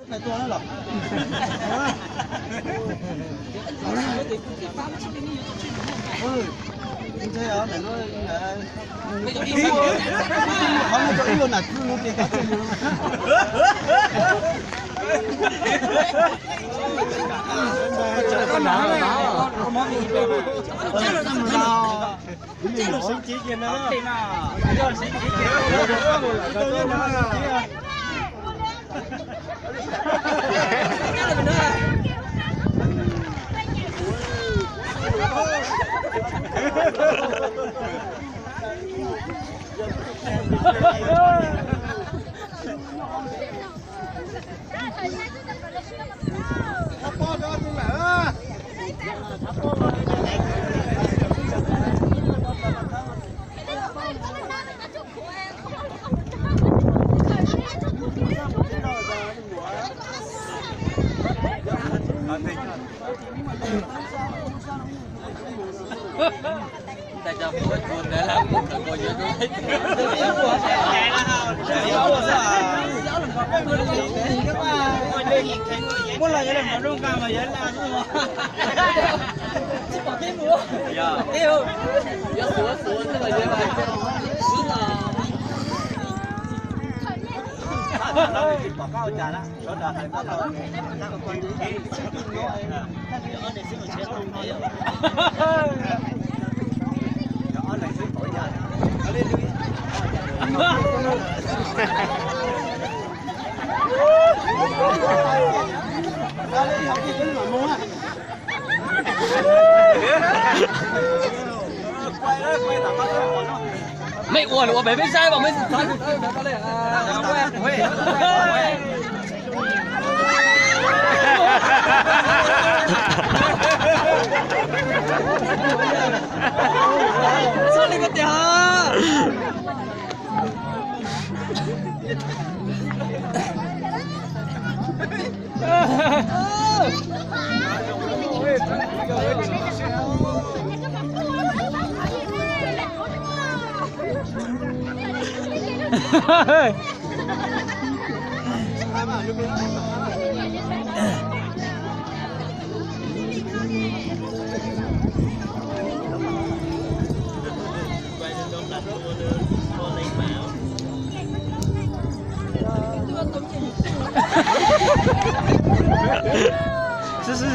Mej ua los ua pem peb saib mas mej. Txhob li ko tiag.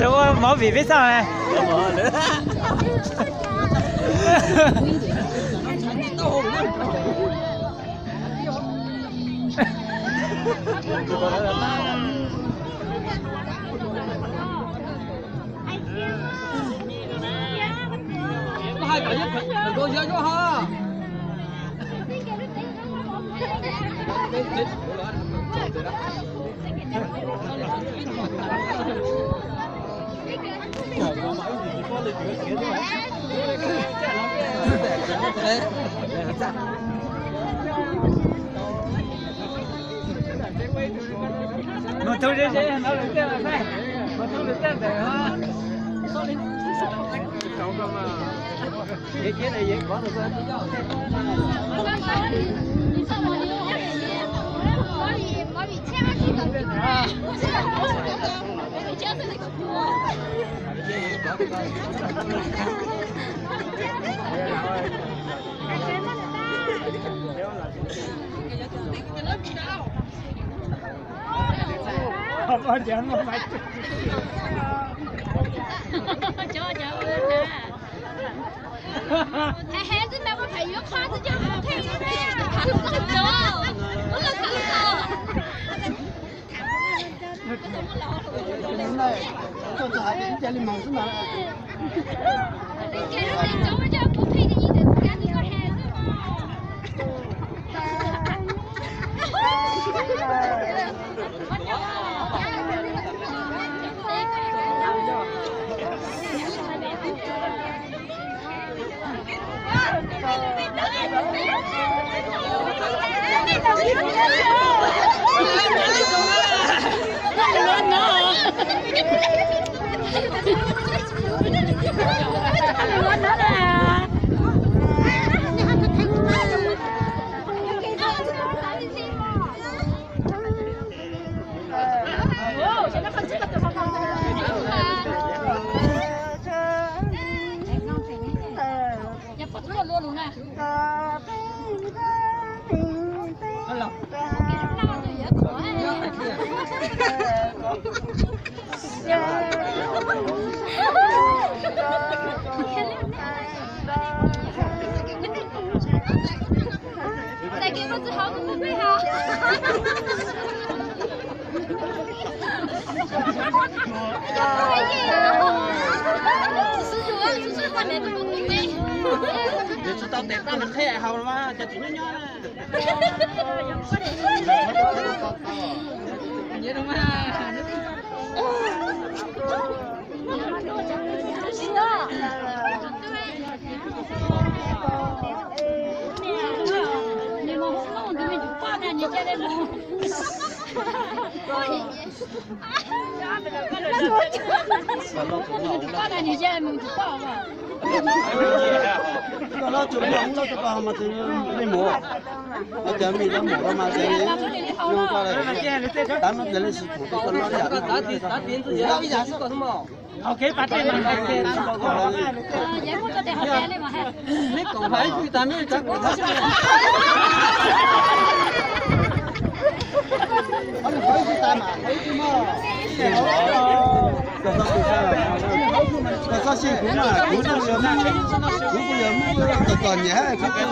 Ua mov vim peb txaj. Nws tsis tau tes tab nws qheb haus los mas cov tsis nyob nyob. Koj loj tsuas muaj loj tsuas koj mas tus me muam, cov me loj muam los mas ces, tab no ces lej sis pum koj loj yam, loj ib yam xwb koj. Koj txhob sib kuv mas kuv kuj yog muaj tom tom nyiam, kuv kuj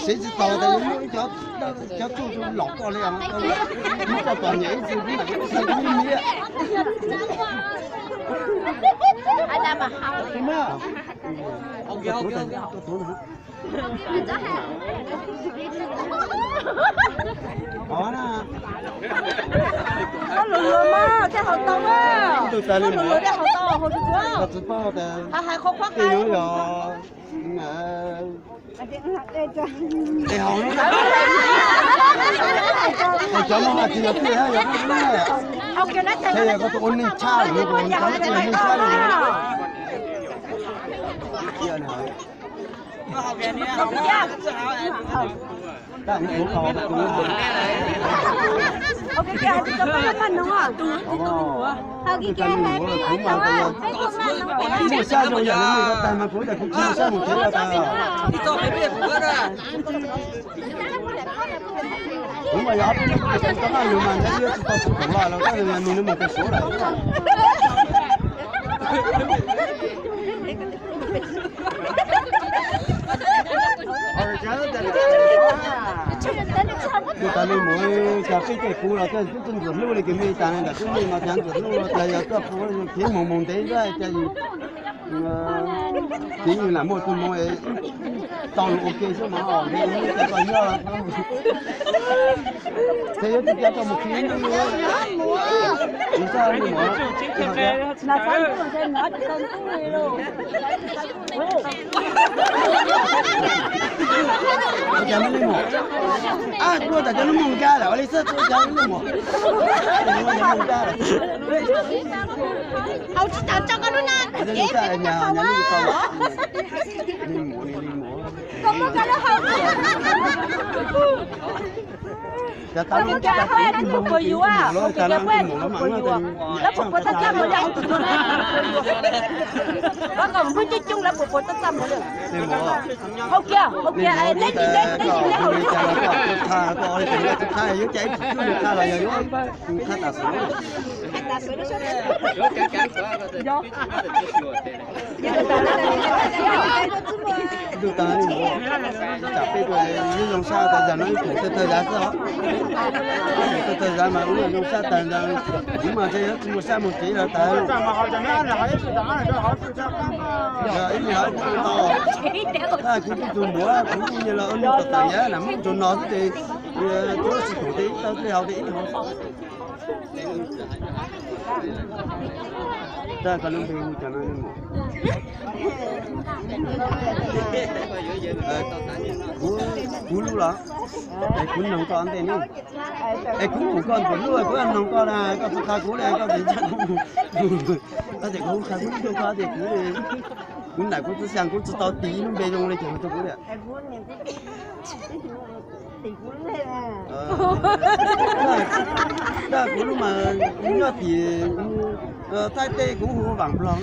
sib tsis tau tas yuav muaj ib cov txuj los koj li, muab koj tom nyiam ib txwm kuv mam li xav kuv li miam. Koj luag luag mas thiaj haus tau, koj luag luag thiaj haus tau, haus tsis tau. Hais qhov qhuab qai yog cov no mas tsis yog tiag, yog koj tus ua neeg tshaj, yog koj tus ua neeg tshaj li. Kuv mas yog ob peb hnub kuv tau noj yus mas ntshe twb tsis tau txog kaum los los koj nws mus rau Suav lawm. Kuv tas li mus, cas peb tej kuv los koj twb txawj ntxuam hlub li kws me tas ne, ntawm kuv me mas cas ntxuam hlub los cas yog koj kuv khiav mus mus ntev zaj cas. Ces yus lam muaj tus mus tau lus ua ke xwb mas, ces koj nyob, ces yuav tus tias koj mus khi ib ntsis, yus txhob li mus. Ua cas me lub muam, ab, kuv tas cov lub muam nkag lawm ua li xwb, ua cas lub muam, lub muam nkag lawm. Haus tsis tas tso koj lub na. Li muam, li muam. Koj muab koj lub haus. Ua cas lawv puas puas yus, ua cas lawv puas puas yus, lawb puas puas txaj txaj muag li, koj kom pheej coob coob lawv puas puas txaj txaj muag li. Haus kiag, haus kiag, neb tsis neb, neb tsis neb haus li. Tus tas li mus, tsam peb tus zoo sab tas zag no ib tug tawg tawg zag xwb os. Tawg tawg zag mas ua zoo sab tas zag, kuv mas ntshe yuav tsis muaj sab muaj kev los tas. Ib me hov kuv tau, kuv kuj tus muam kuv kuj yog los ua neeg tom tom yav lam muab tsuas no xwb ces, tsis tau tej hauv tej ib hauv. Kuv lub los, es kuv noog koj ntej ne, es kuv mus koj ntxuav hlub kuv noog koj na, koj tsis qha kuv li koj tsis ntshai kuv, koj tias kuv qha kuv ib tug koj tias kuv, kuv ntawm kuv txoj xyaa kuv tsis tau tis ib lub npe zoo li ces rau kuv li. Kuv lub mas nyob tim Thaib teb kuv hu Vam Nplog.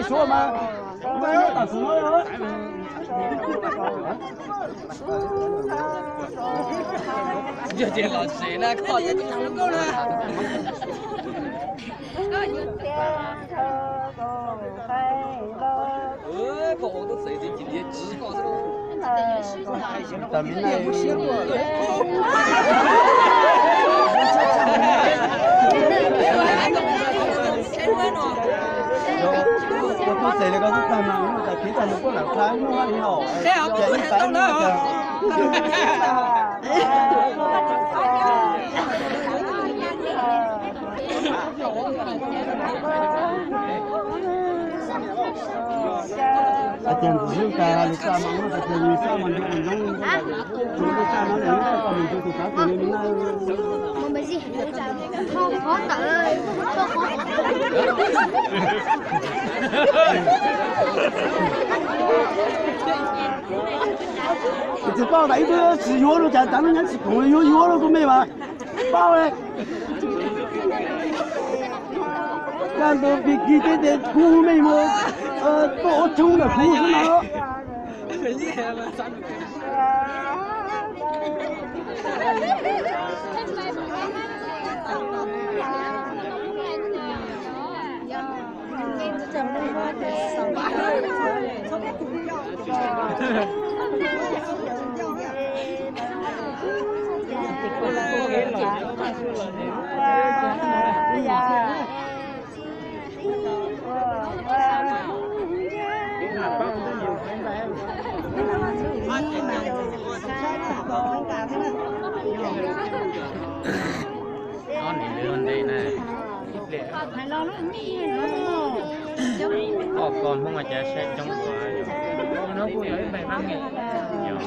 tej suab mas, tam sim no. Yog tias los tsev na, koj tsev tsis tau lub koj na. Koj ua tub txawv tsis ntiav tsis koj xwb. Ua tub txawv li koj tub tag mas, tas kiv tag nws kuj lam kha muaj li hauv. Hais tias ntxim hlub tas lus xa mas muaj tas tias lus xa mas nrug mus zoo, tus lus xa no lus xa kom mus nrug tus kav tus li na. Tsis paub tas ib tug tsis yuav rau cas tas lub nyab tsis khoom yuav yuav rau kuv me mas paub li. Kaj ntug pig kig teb tes kuv me mus tuaj ua tshoob ntawm kuv xwb no. Ob niam ntawd ua ntej na. Ob ko Hmoob ua cas saib coob ua.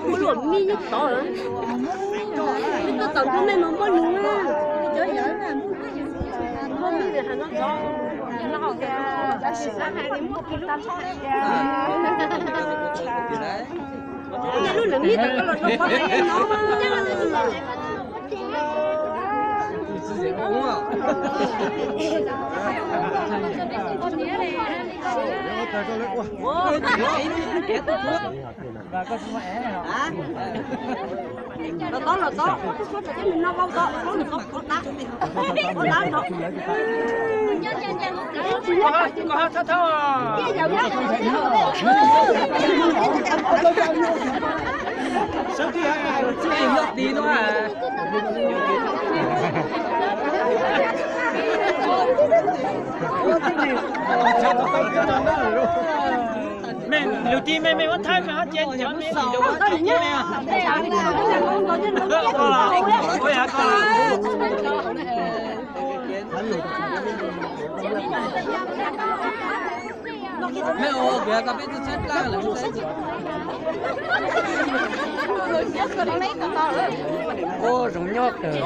Kuv luam mij yeej tod, koj tau nrog nej mus npoj nug na. Cov yawm na, npoj mij ha no tod. Lub lwm mij tau koj los rau qhov no. Mej lug tig mej, mej muab thaij mej hab cia cov mej tig lug ua thaij mej. Koj los, ua yam koj los. Mej ua ua kuv koj peb tug tshaib plab lawm. Ua zoo nyob kawg.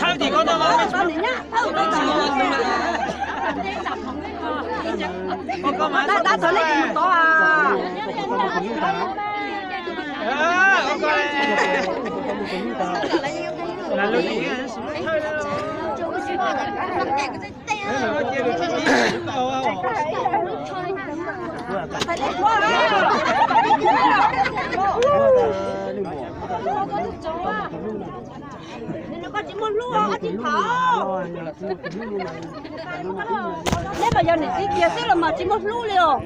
Thawj tim koj tau los, koj mas dab tod nej tsis mus tod a. Koj tsis muaj hlub os, koj tsis thov. Neb mas yog niam txiv kiag xwb los mas tsis muaj hlub li os.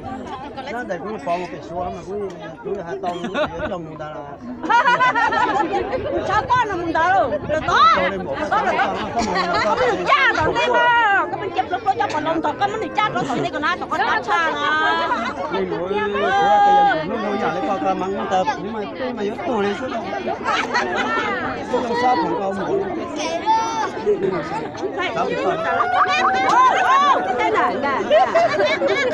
Tshav pob no mus ntawd, los tod, los tod, los tod, koj pheej caj tom ntej mas, koj pheej cia pluav pluav coj pov loo ntog, koj muab nws caj rov tom ntej ko na, tom koj caj tshaj na.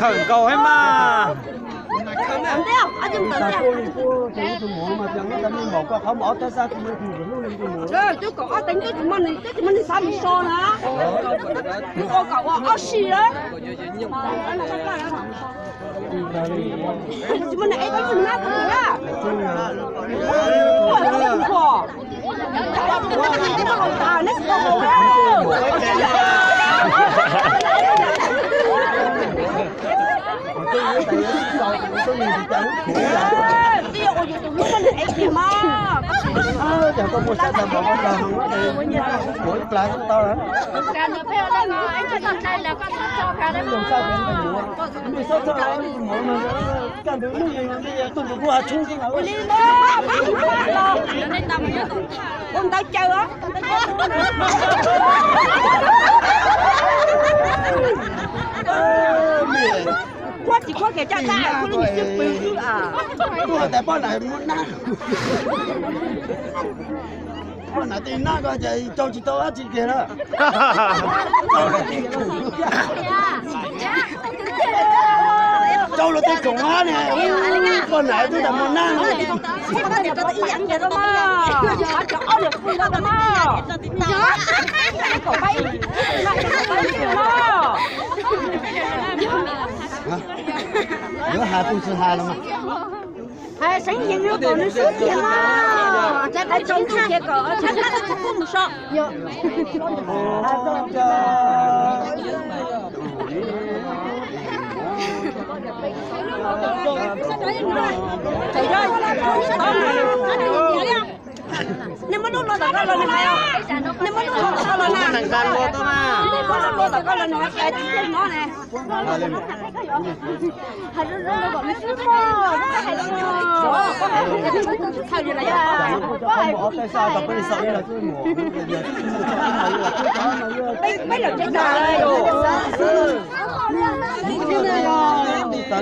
Khawm nkaus heev mas. Twb kaum ob teev twb tsis muaj nws, twb tsis muaj nws xav mus so na. Twb ua kaum ua ob si lawm. Tsis muaj nws es twb tsis muaj nab tug na. Ua ntawd caw os. Khuab tsis khuab kiag caj dab, khuab lub niag xwb pw xwb a. Kuv hais tias poj niam muaj nab, poj niam tej nab ko ces rau tsis tau dab tsi kiag na. Rau luag tej khoom hab ne, poj niam twb tau muaj nab no. Yuav hais kuj tsis hais los mas. Hais seev yees rau kom nws swb tiag mas, tsam thaum tsaus ntuj ces kom tshaib plab tsis pub mus so. Nej muab lub lua tom koj los nws hais, nej muab lub lua tom koj los nws hais, nej muab lub lua tom koj los nws hais, tsis mob ne. Peb lawm tsev tas.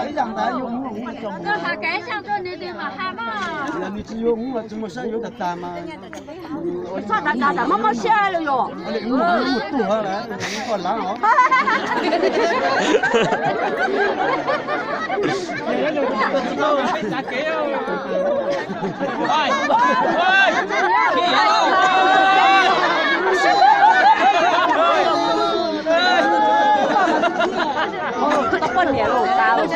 mas ib yam ntag, yuav mus los mus coj mus. Koj hais kev xyov tuaj nws twb mam hais mas. Yog nws tsis yuav mus los tsis muaj siab yuav tag tag mas. Txhob dav dav dav mob mob siab li yom. Koj lav os. Poj niam laus tas.